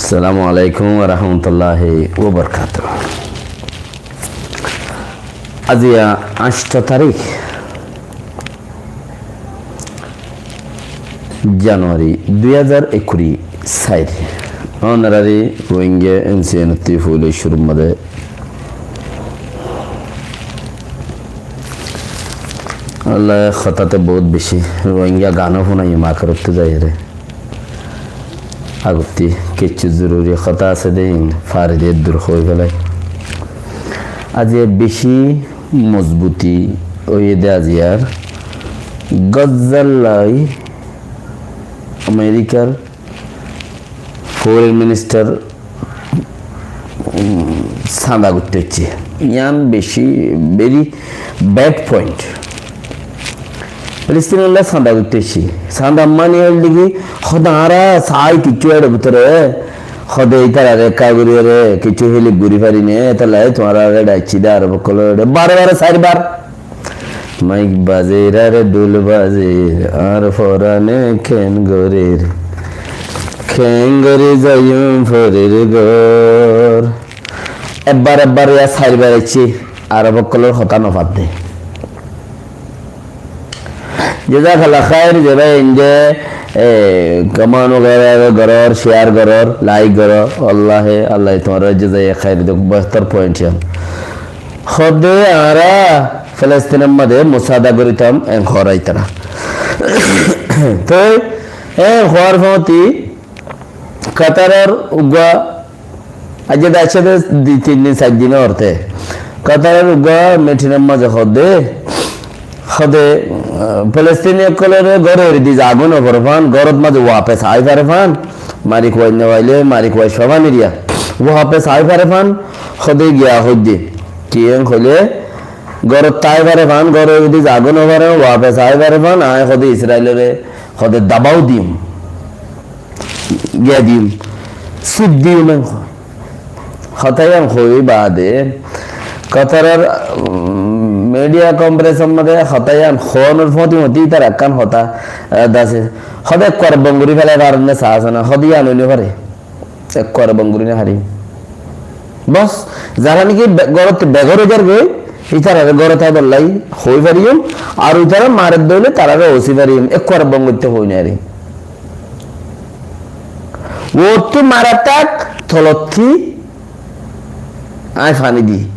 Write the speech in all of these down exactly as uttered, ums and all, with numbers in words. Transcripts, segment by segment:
Assalamu alaikum wa rahmatullahi wa barakatuhu. Aijja añctho tarík Januari dui házar ekkuri sair. Ónorari Rohingya N C N ottú foila cúrur mazé Allah hotáte bout beci Rohingya gán fúnaiyum, akérottú zaiyóre. Agottí kessú zoruri hotá asé dé, in fari dé eddur hoi félai. Aijja beci mozbuti óiye dé aijjar Gazzar loi Amerikar foreign minister, um, sanda goittó aiccé. Yián beci very bad point. Filistin olla sanda goittó aiccé. Sanda mani óilde ki, hoó de añára sai kessú ere bútore, hoó de itarare ekka gori ere kessú help gori fari né, etolla tuáñrare aiccé dé Arob ókkolore. Bare bare sair bar. Maik bazir ar dhul bazir, ar forane ken gorir, ken gori zaiyum forir gór. Ebbar ebbar ya sair bar aiccé, Arob ókkolor hotá no fadde. Jazakallah khair, ze bái inde, e, comment goror, goror, share goror, like goror, Allahe, Allahe tuáñrare jazai khair dók, behtor point yián. Hoó de añára Filistinor mazé musaada gorítam, en hoór itara. Toi en hoór fúnti Kataror uggwá, aijja de aiccé de dui tin din, sair din orte, Kataror uggwá meeting or mazé hoó de, hoó de, ah, Filistini ókkolore gór eri di zaga no fore fán, górot mazé wapes ai fare fán, mari kuwai no faile, mari kuwai sófan eriya, wapes ai fare fán, hoó de giya hoó de. Kiyén hoilé, górot tai fare fán, gór eri di zaga no fore, wapes ai fare fán, añí hoó de Israilore hoó de dabau diyum. Giya diyum. Sip diyum en hoó. Hotá yián hoi baade, Kataror, um, media conference or mazé hotá yián hoónor fúnti fúnti itar ekkán hotá, ah, dase. Hoó de ekkuare bon gori félai faron né, sa asé na, hoó de yián ói no fare. Ekkuare bon gori no farim. Bos, zará niki be-, górot begór ói zargói, itarare górot táibolla hoi fariyum, ar itara marer dóile tarare ósi fariyum, ekkuare bon goitte hoi no farim. Uottú mara tak, tolottí añí faní di.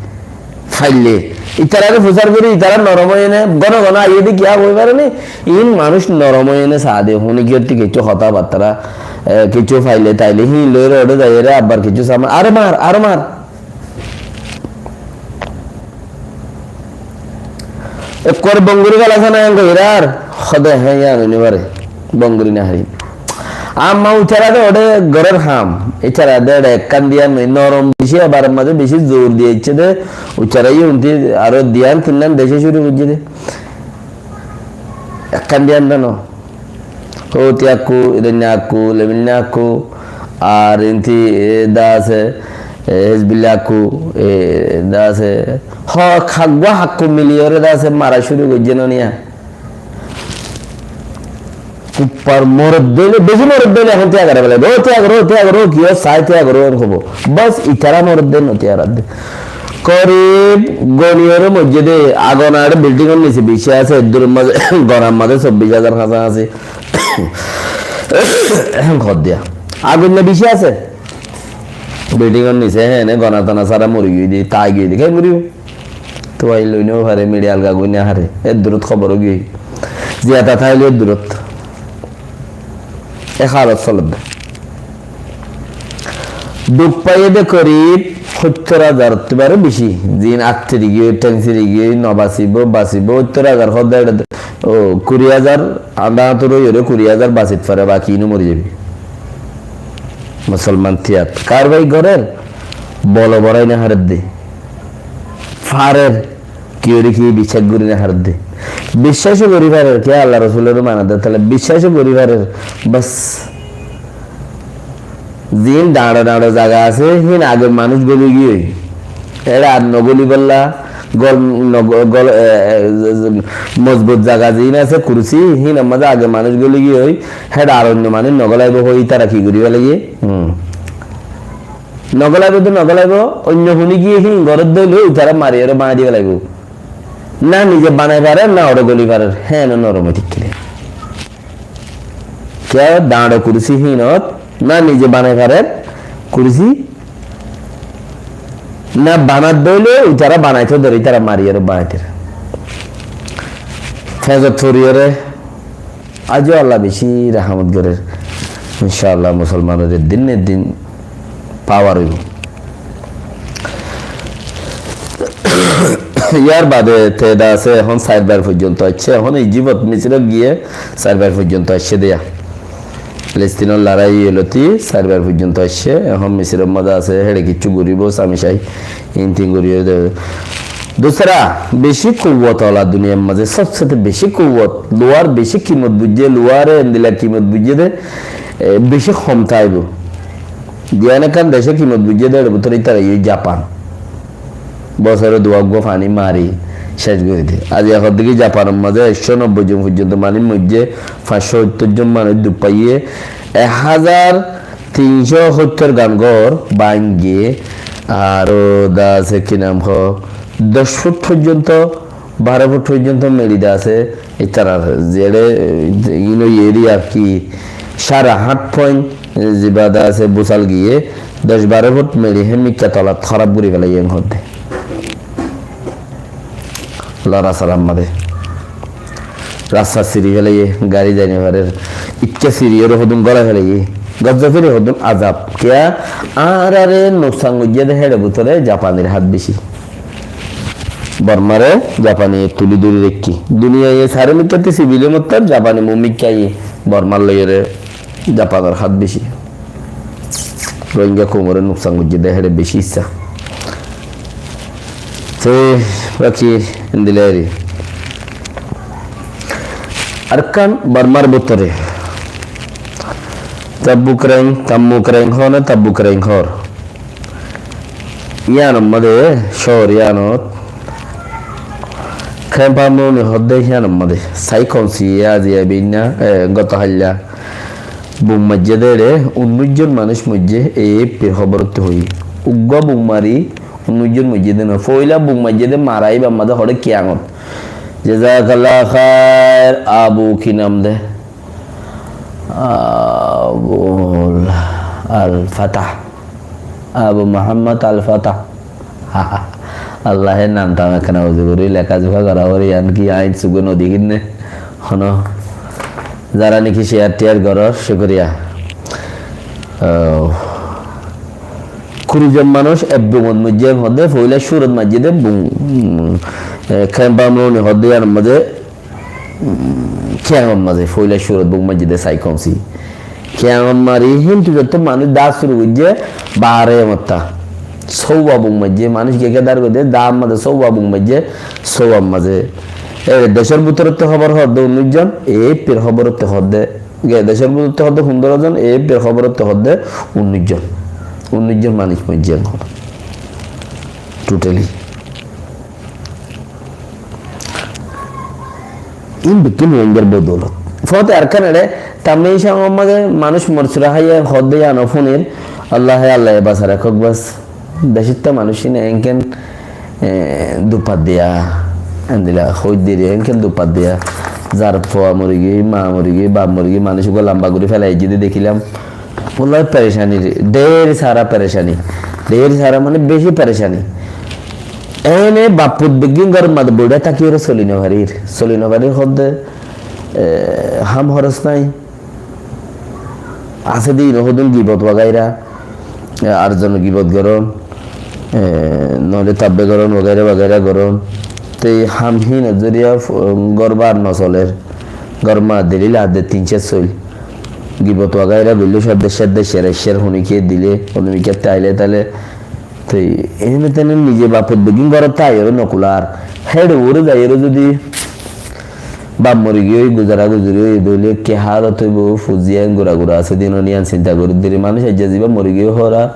Faille. Itarare fusár gorí, itara norom óiye né, gono gono aiyé de kiyá hoi fare né, in manúic norom óiye né saá de, hone kiyottí kessú hotá battara, e, kessú faile taile, hín loire óre zaiyóre, abbar kessú saman, aró mar, aró mar. Ekkuare bon gori félaiso na, en goirar, hoó de, hé, yián ói no fare, bon gori no farim. Amma uitara de óre góror ham, itara de óre ekkán diyan noi, norom beci, ebar mazé beci zor diye aiccé de, uitara yó unti aró diyan tinnan dece cúru goijjé de. Ekkán diyan de no. Houti akku, Iranni akku, Lebanni akku, ar inti, e, da asé, e, Hezbollah akku, e, da asé. Ho, haggua hakku miliyóre da asé, mara cúru goijjé no niya. Kuppar morot dóile, beci morot dóile ehón tiya goré félaibo. Ó tiya goró, ó tiya goró, kiyó sai tiya goró, en hobo. Bos, itara morot dé, no tiya goré dé. Korib goniyóre moijjé dé, agon ar bilding or nise beci asé, eddur mazé, gonar mazé sobbic házar hañsá asé. Ehón hoó diya. Agon na beci asé. Bilding or nise, hé, ene gona tona sára mori giyói dé, tai giyói dé, kengori? Tuai loi no fare, miri alga goi no fare. Eddurót hóbor ói giyói. Ziyata táile eddurót. E halot solodde. Duk faiyé de korib hóttor házar ottú baró beci. Zin attiri giyói, tensiri giyói, no basibo, basibo, hóttor házar hódde, o, kuri házar, anda atur óiyore kuri házar basit fare, baki ino mori zaibo. Musolman tiyat. Karbai gorer, bolo borai no faredde. Farer, ki gori ki biccác gori no faredde. Biccác gori farer, ki Allah Rosulore manadde tale biccác gori farer. Bas. Zin dañço dañço zaga asé, hin age manúc goli giyói. Ere ar no goli bolla, gol, no go-, gol, e, e, mozbut zaga zin asé, kursi, hin ammaze age manúc goli giyói, hede ar onno manúc no golaibo hoi, tara ki gori félaiye? Hmm. Nogolaibo de nogolaibo, oinno huni giyé híin gorédde óile itará mariyóre báñgi di félaibo. Na nize banai farer, na ore goli farer, héen norom ói tákile. Kiyá dañço kursi híinot, na nize banai farer kursi, na banadde óile itará banaito dóre, itará mariyóre báñgi der. Fezot foriyóre, Aijjó Allah beci rahámot gorér. Incáallah, musolmanor eddin eddin pawar óibo. Yar bade teda asé, ehón sair bar foijjonto aiccé, ehón Ijipot, Misirot giyé sair bar foijjonto aiccé deya. Filistinor lorai óiloti sair bar foijjonto aiccé, ehón Misiror mazé asé, héçe kiccú goríbo, sami cai, intin goríbo de. Dusra, beci kuwwot ola duniyar mazé, sobse beci kuwwot, luwar beci kimot buijjé, luware endilla kimot buijjé de, e, beci hom táibo. Diyan ekkán dece kimot buijjé de, ér bútore itará yó Japan. Bosóre duwá uggúa faní mari céc gorí de. Aijja hoddé ki Japanor mazé ekcó nobboi zon foijjonto manúic moijjé, fañs cót óttor zon manúic duk faiyé, ek házar tin cót óttor gán gór báñgi, aró de asé ki nam hoó, doc fut foijjonto, baró fut foijjonto meçi de asé, itarar zeçé, e, ino yeri ar ki, sáre hát point, e, ziba de asé, busal giyé, doc baró fut meçi hé mikká tolat hóraf gorí félaiye hoddé. Lora sarar mazé. Rasta siri félaiye, gari zai no farer. Ikká siriyóre hodún gólai félaiye. Gozzoferé hodún azab. Kiyá? Añáráre nuksan goijjé de héçe bútore Japanir hát beci. Bormare Japaniye tuli dóri raikké. Duniyaye sairó mikkátte sibilé mottor, Japani mui mikkáye Bormar loiyóre Japanor hát beci. Rohingya koumore nuksan goijjé de héçe beci issá. Te baki endilla eri. Arkán Bormar bútore Tabukreng, Tamukreng hoó né, Tabukreng hoór. Yíanor mazé, cóor yíanot, Kemp Amruni hoddé yíanor mazé, sai konsi aziya binna, e, goto hailla, bum maijjé dé ére, unnúic zon manúic moijjé, e, A F P r hóborottú hoiyé. Uggúa bum mari, unnúic zon moijjé dé no. Foóila bum maijjé dé mara íbar mazé hoçé Kiyangot. Jazakallah khair, Abu ki nam dé? Abul Al Fatah. Abu Muhammad Al Fatah. Allaye nam tam ekkena uzu gorí leka zuka gora fore, yián ki ain suge no dekír né? Hono zara niki share tiyar goror, cukuriya. Oh, kuri zon manúic ek bumot moijjé hoddé, foóila curot maijjé dé bum, e, Kemp Amruni hoddé yián mazé Kiyangot mazé foóila curot bum maijjé dé sai konsi. Kiyangot mari híntu zotto manúic dá curu goijjé, bare motta. Sóuwa bum maijjé, manúic geke dar goijjé, dá mazé sóuwa bum maijjé, sóuwa mazé. E, decór bútorottú hóbor hoddé unnúic zon, A F P r hóborottú hoddé, ge, decór bútorottú hoddé fundoro zon, A F P r hóborottú hoddé unnúic zon. Unnúic zon manúic moijjé. Totally. Ín bekkún Rohingyar bodolot. Foóte Arkan eçé tamé Cangor mazé manúic morsura háiye hoddé yián fúnir. Allaye, Allaye basai rakók bas. Decótta manúic ín enkén, e, dupat diya. Endilla hoiddiri enkén dupat diya. Zar fua mori giyói, ma mori giyói, baf mori giyói, manúic uggúa lamba gorí félai aijjé dé dekílam. Wallahi perecani, dher sara perecani. Dher sara mane beci perecani. Ene baf fut beggín góror mazé boiçá tákiyóre soli no farir. Soli no farir hoddé, e, ham horos nai. Asé dé ino hodún gibot wagaira, e, ar zone gibot goron, e, noile tabbe goron, wagaira wagaira goron. Te ham hín zoriya f-, gór bar no soler. Gór ma delil adde tin cér soil. Gibot wagaira goille sodde sodde cere cer huni ke dile, huni ke taile tale. Te ene tene nize baf fut beggín górot táiyore no kular. Héçe ure zaiyore zodi baf mori giyói, guzara guzuri óiye dóile ki halot óibo, fuziyan gura gura asé dé no, yián sinta gorí diri manúic aijja ziba mori giyói hora.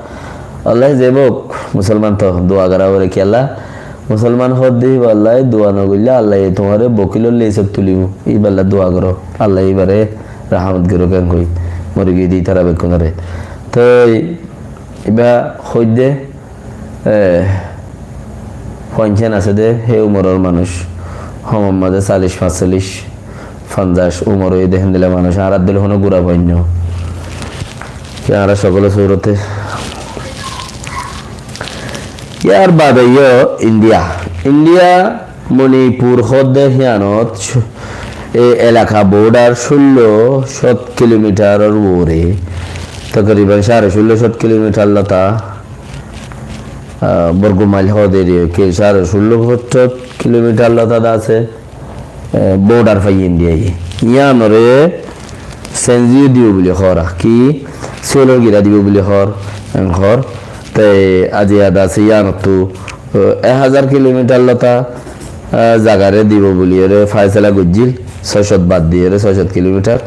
Allaye zebok, musolman to dua gora fore ki Allah. Musolman hoddé híba Allaye dua no goille, Allaye tuáñre bokilor lisot tulibo. Íballa dua goro. Allaye íbare rahamot gorok en hoi. Mori giyé dé ítara bekkúnore. Toi Ibá hoóidde, e, foincán asé dé, hé umoror manúic, homor mazé callic, fañscallic, fonzac umor óiye dé héndilla manúic, añárar dóilla honó gura foin no. Ki añára sokóle surote. Yar bade yó India. India Monipur hoódde híyanot cu-, e elaka border cúllo cót kilomitaror uore, tokoriban cáre cúllo cót kilomitar lota, ah, borgo mail hoódde eri, ki cáre cúllo cót kilomitar lota de asé, e, border fai India ye. Híyanore senjiyo dibo buli hoór, ki, siolor gira dibo buli hoór, en hoór. Te aziya de asé híyanottu e, ek házar kilomitar lota, e, zagare dibo buliyóre faisala goijjíl, sóo cót bad diyóre, sóo cót kilomitar.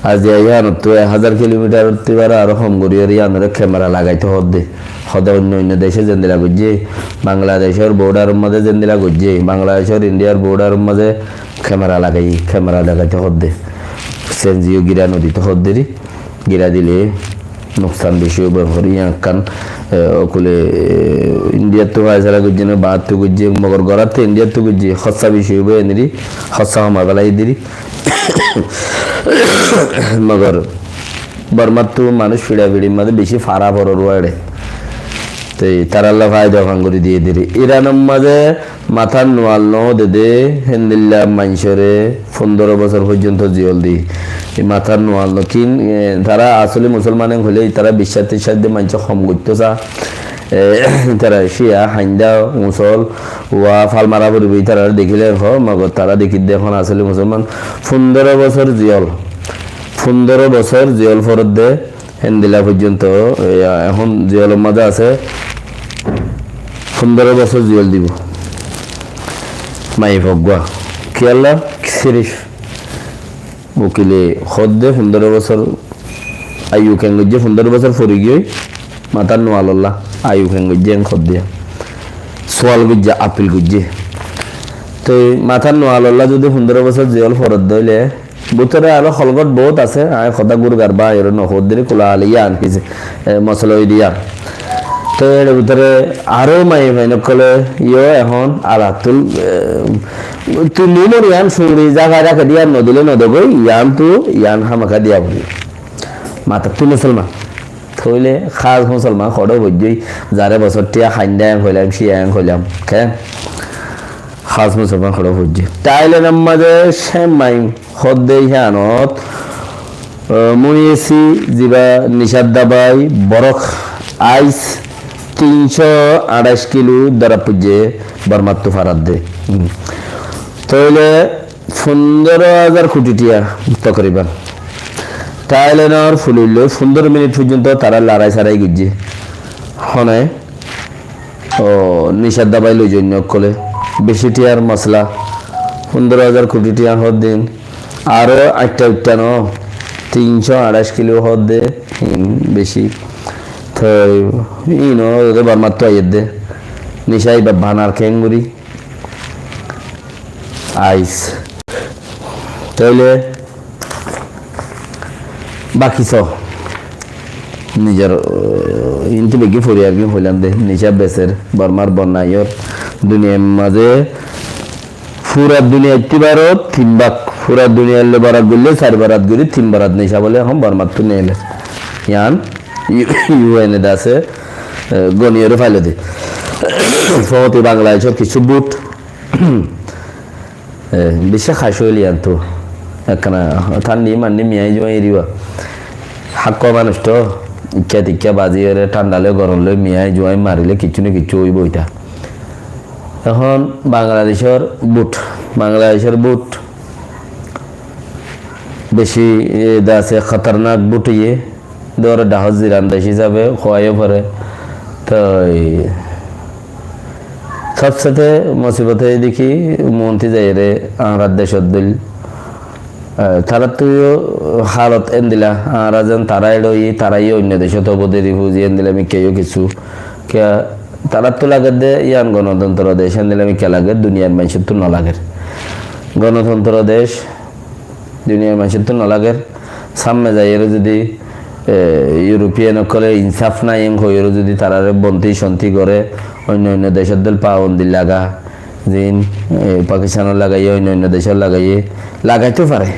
Aziya yíanottú ek házar kilomitar ottú ibáre aró hom goríyóre yíanore kemera lagaitó hoódde. Hoódde oinno oinno decé zendilla goijjé, Bangladecór bordaror mazé zendilla goijjé, Bangladecór Indiyar bordaror mazé kemera lagai, kemera lagaitó hoódde. Senjiyo gira noditó hoódde ri. Gira dile nuksan beci óibo, hoór yián ekkán, e, ókule, e, Indiyattú faisala goijjé né, baárttú goijjé, mogor gorátte Indiyattú goijjé, hóssa beci óibo eneri, hóssa homa félai diri. Mogor Bormattú manúic fiçafiçir mazé beci fara forer uore. Te taralla faida fan gorí diye diri. Iranor mazé matár nual no de de, héndilla maincóre fundoro bosór foijjonto ziyól di. E matár nual no kin, e, tará asóli musolman en hoilé tará biccác ticcác de maincé hom goittó sa. E, tará Ciya, Hainda, Musol, uá fal mara foribo, tará dekíle hoó, mogor tará dekídde ehón asóli musolman. Fundoro bosór ziyól. Fundoro bosór ziyól foredde, héndilla foijjonto, e, ehón ziyólor mazé asé, fundoro bosór ziyól dibo. Maiyafua uggúa. Kiyólla? Sirif. Ukile hoódde fundoro bosór ayu ken goijjé, fundoro bosór fori giyói, matár nualolla ayu ken goijjé, en hoódde. Sual goijjé, apil goijjé. Te matár nualolla zodi fundoro bosór ziyól foredde óile, bútore aró holgot bout asé, añí hotá gúrgar báiyoré no hoódde ri kula ale yián híse, e, mosala óiye de yián. Te ere bútore aró maiyafuain ókkole yó ehón alattul, e, tui mumor yián suñri zaga raké de yián no dile no degói, yián tu, yián hámaká diya foribo. Matattú musolman. Tóile hás musolman hoçé foijjé, zaré bosór tiya Hainda en hoilam, Ciya en hoilam. Ken? Hás musolman hoçé foijjé. Thailandor mazé Chiang Mai hoódde híyanot, e, mui esi ziba nicár dabai borok ice tin cót añçáic kilo dóra foijjé Bormattú faradde. Hmm. Tóile fundoro házar kuthi tiya tokoriban. Thailandor fulic loi fundoro minit foijjonto tará larai sarai goijjé. Hone? O, nicár dabai loi zoinno ókkole. Beci tiyar mosla. Fundoro házar kuthi tiya hoódde. Aró añçá uiththá no. Tin cót añçáic kilo hoódde. Hin beci. Toi, ino, ede Bormattú aiyédde. Nicá ibá banar kengori. Ice. Tóile baki só. Nizor, uh, inti beggín fori ar ki hoilam de. Nicá beser, Bormar bonnaiyor. Duniyair mazé fura duniyaittú barot tin bak. Fura duniyair loi barat goille sair barat gorí, tin barat nicá bole ehón Bormattú neile. Yián U N e de asé, eh, goniyore failo de. Fóti Bangladecor kissú bút. E, beci háci óil yián tu. Ekkana thandi mandi miyai juai eriba. Hákko manúic to, ikká tikká baziyore thanda loi gorom loi miyai juai marile kissú na kissú óibo ita. Ehón Bangladecor bút, Bangladecor bút beci, e, de asé khatarnak bút iye. Dóre dahót zirandac hísabe hoóiyo fore. Toi sobsete musibot óiye de ki, monti zaiyóre añárar decót dóil, e, taráttu yó halot endilla, añára zen tará eçé óiyi, tará yó oinno decót óbo de rifuzi endilla mikká yó kissú. Kiyá taráttu lager de yián gonotontro dec endilla mikká lager, duniyair maincóttu no lager. Gonotontro dec duniyair maincóttu no lager. Sámme zaiyóre zodi, e, European ókkole insáf nái en hoiyóre zodi tarare bonti sonti gore, oinno oinno decót dóil pabondi laga, zin, e, Pakistanot lagaiye, oinno oinno decót lagaiye, lagaitou fare.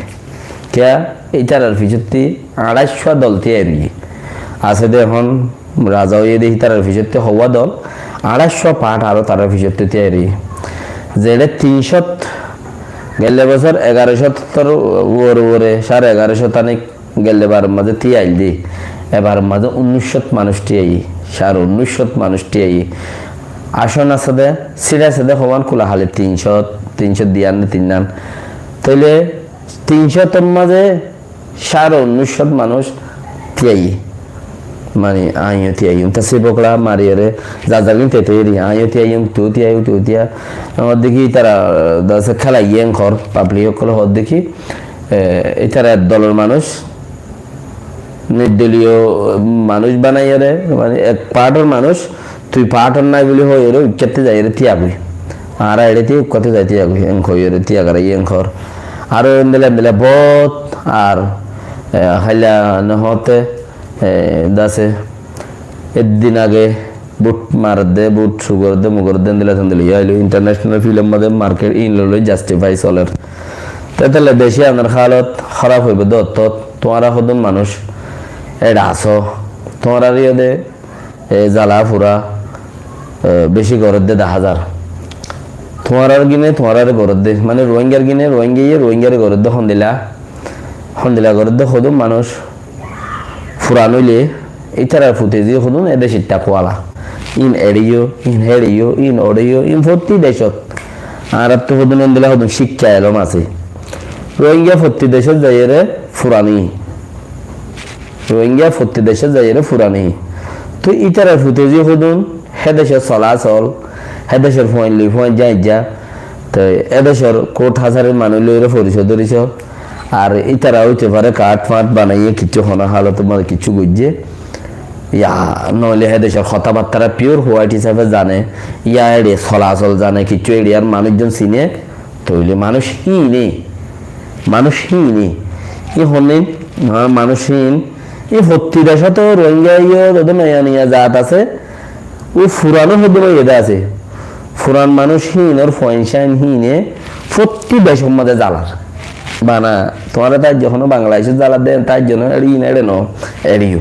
Kiyá, ítarar fisotti añçáiccúa dol tiyai roiye. Asé de ehón raza óiye de ítarar fisotti houwa dol, añçáiccúa paáñt aró tarar fisotti tiyai roiye. Zeçé tin cót, gelle bosór egaró cót tor uore uore, sáre egaró cót anik gelle baror mazé tiyail de, ebar mazé unnúic cót manúic tiyaiye, sáre unnúic cót manúic tiyaiye. Acón asé de, síth asé de, hoban kula hali tin cót, tin cót diyan ne tinnan. Tóile tin cótor mazé sáre unnúic cót manúic tiyaiye. Mani, aññí tiyaiyum. Te sibokla mariyóre, zazalgin te toiyori, aññí tiyaiyum, tu tiyaiyum, tu tiya. Amar deki tara, dase khelaiye en hor, public ókkole hor deki, e, ítara ek dolor manúic, nirdoliyo manúic banaiyóre, mane ek paáñtor manúic, tui paáñtor nái buli hoiyóre, uikkátte zaiyóre tiyagói. Añára eçé tiya, uikkátte zai tiyagói, en hoiyóre tiyagarái en hor. Aró endilla endilla bout, ar, e, háilla nohóte, e, dase, eddin age, Bút maredde, bút su goredde, mu goredde, endilla tendilla. Yá óilo international field or mazé market ín loi loi justify soler. Tetele dec iyanor hálot hóraf óibo de ottót, tuáñra hodún manúic eçe asó, tuáñrare yó de, e, zala fura, e, beci goredde dahá zar. Tuáñrar gine tuáñrare goredde, mane Rohingyar gine Rohingyaye Rohingyare goredde hondilla, hondilla goredde hodún manúic furan óile, ítarar futezi hodún e decor tákuwala. Ín eçe yó, ín héçe yó, ín óre yó, ín fottí decot. Añárattú hodún endilla hodún cíkka elóm asé. Rohingya fottí decot zaiyóre furani. Rohingya fottí decot zaiyóre furani. Toi ítarar futezi hodún, hé decor solasol, hé decor fuain loi fuain zaijja, toi e decor court hasarir manúic loiyóre foriso doriso, ar ítara óite fare kaáñt faáñt banaiyé, kiccú hono hálotor mazé kiccú goijjé. Yá, noóile hé decor hotábattára pure white hísafe zane, yá eçe solasol zane, kiccú eçiyar manúic zon sine, tóile manúic híine, manúic híine. Í honnín, ah, manúic híin, í fottí decót Rohingya yó zedún noya noya zat asé, Ó furan hodún óiye de asé. Furan manúic híinor fuain sáin híine fottí decor mazé zalar. Bana, tuáñra taijjo hono Bangladecot zalar de, taijjo no, eçe híin eçe no, eçe yó.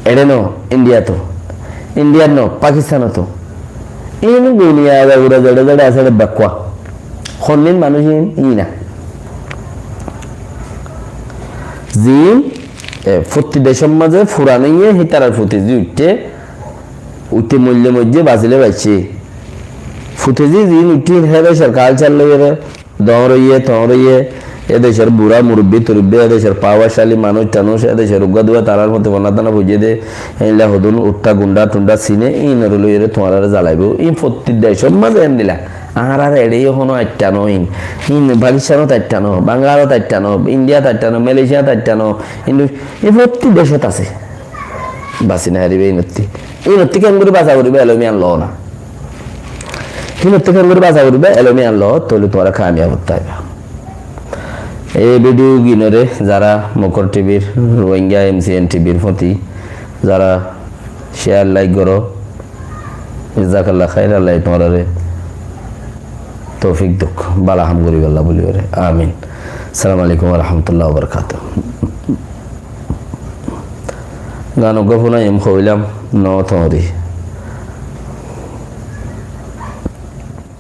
Eçe no, Indiato. Indiat no, Pakistanoto. Ín duniya gura zeçe zeçe asé eçe bekkúa. Honnín manúic híin, híina. Ziín, e, fottí decor mazé furan óiye, hítarar futezi uiththé, Uite moille moijje, basile baiccé. Futezi ziín uiththíl, hé decor kalcar loiyóre, doóñr óiye, toóñr óiye, é decor burá murubbi turubbi, é decor pawacali manúic tanúic, é decor uggúa duwá tarár foti fonná tána foijjé dé, éilla hodún uththá gundhá tundhá sine, íinoré loiyóre tuáñráre zalaibóu. Íin fottí decor mazé endilla. Añárar eçé yó honó aittá noó íin. Íin Pakistanot aittá noó, Bangalot aittá noó, Indiat aittá noó, Malaysiat aittá noó, Indu-, íin fottí decot asé. Basi no faribá íinottí. Íinottí keéngorí basa foribá, elóm yián loó na. Íinottí keéngorí basa foribá, elóm yián loó, tóile tuáñra kamiyab óit fariba. Ei video ginoré zará Mokor T V r, Rohingya M C N T V r foti zará share, like goró, jazakallah khair, Allaye tuáñráre toufik douk, bála ham goríballa buli goré. Amin. Assalamu alaikum wa rahmatullahi wa barakatuhu. Gan uggúa funaiyum hoilam, no tuáñri.